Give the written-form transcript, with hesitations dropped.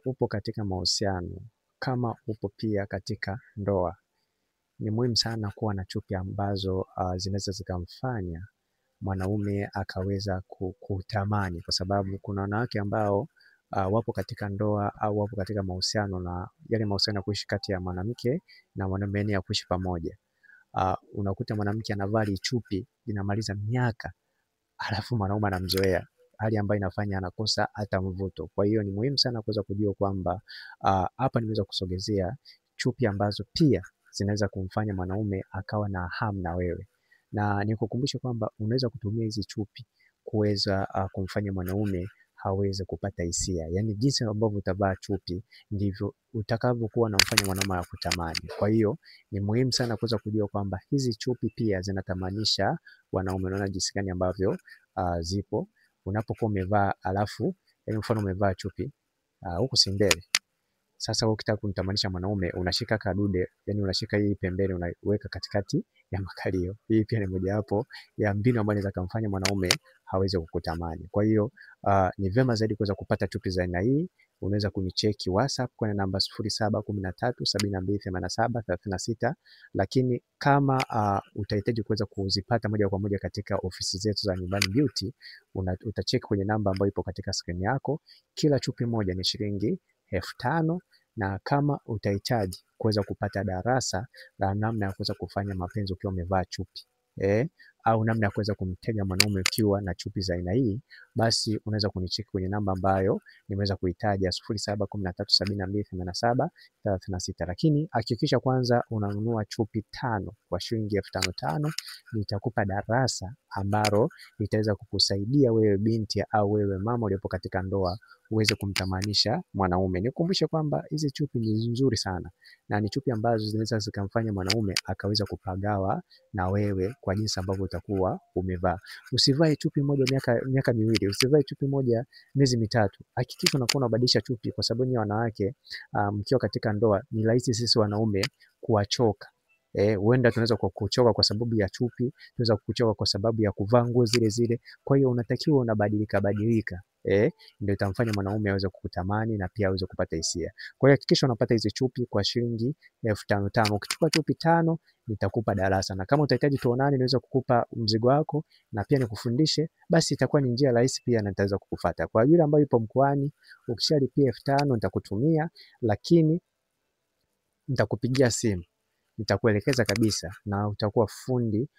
upo katika mahusiano, kama upo pia katika ndoa, ni muhimu sana kuwa na chupi ambazo zinaweza zikamfanya mwanaume akaweza kutamani, kwa sababu kuna wanawake ambao wapo katika ndoa au wapo katika mahusiano, na yale mahusiano ya kuishi kati ya mwanamke na mwanaume, yani ya kuishi pamoja. Unakuta mwanamke anavaa chupi inamaliza miaka, alafu mwanaume anamzoea, hali ambayo inafanya anakosa hata mvuto. Kwa hiyo ni muhimu sana kuweza kujua kwamba hapa nimeweza kusogezea chupi ambazo pia zinaweza kumfanya mwanaume akawa na hamu na wewe, na nikukumbushe kwamba unaweza kutumia hizi chupi kuweza kumfanya mwanaume aweze kupata hisia. Yaani jinsi ambavyo utavaa chupi ndivyo utakavyokuwa unamfanya mwanaume akutamani. Kwa hiyo ni muhimu sana kuweza kujua kwamba hizi chupi pia zinatamanisha wanaume. Unaona jinsi gani ambavyo zipo unapokuwa umevaa, alafu yaani mfano umevaa chupi huku si mbele. Sasa ukitaka kumtamanisha mwanaume unashika kadude, yani unashika hii pembeni unaiweka katikati ya makalio. Hii pia ni mojawapo ya mbinu ambayo inaweza kumfanya mwanaume aweze kukutamani. Kwa hiyo ni vyema zaidi kuweza kupata chupi za aina hii. Unaweza kunicheki WhatsApp kwenye namba 0713728736, lakini kama utahitaji kuweza kuzipata moja kwa moja katika ofisi zetu za Nyumbani Beauty, utacheki kwenye namba ambayo ipo katika skrini yako. Kila chupi moja ni shilingi 5,000, na kama utahitaji kuweza kupata darasa la namna ya kuweza kufanya mapenzi ukiwa umevaa chupi au namna ya kuweza kumtega mwanaume ukiwa na chupi za aina hii, basi unaweza kunicheki kwenye namba ambayo nimeweza kuitaja 0713728736. Lakini hakikisha kwanza unanunua chupi 5 kwa shilingi 5,000. Nitakupa darasa ambalo litaweza kukusaidia wewe binti au wewe mama uliopo katika ndoa uweze kumtamanisha mwanaume. Nikukumbushe kwamba hizi chupi ni nzuri sana na ni chupi ambazo zinaweza zikamfanya mwanaume akaweza kupagawa na wewe kwa jinsi ambavyo utakuwa umevaa. Usivae chupi moja miaka 2, usivae chupi moja miezi 3. Hakikisha unakuwa unabadilisha chupi, kwa sababu nyinyi wanawake mkiwa katika ndoa ni rahisi sisi wanaume kuwachoka. Huenda tunaweza kuchoka kwa sababu ya chupi, tunaweza kuchoka kwa sababu ya kuvaa nguo zile zile. Kwa hiyo unatakiwa unabadilika badilika. Ndio itamfanya mwanaume aweze kukutamani na pia aweze kupata hisia. Kwa hiyo hakikisha unapata hizi chupi kwa shilingi 5,000. Ukichukua chupi 5 nitakupa darasa, na kama utahitaji tuonane niweze kukupa mzigo wako na pia nikufundishe, basi itakuwa ni njia rahisi pia na nitaweza kukufuata. Kwa yule ambaye yupo mkoani, ukishalipia 5,000 nitakutumia, lakini nitakupigia simu, nitakuelekeza kabisa na utakuwa fundi.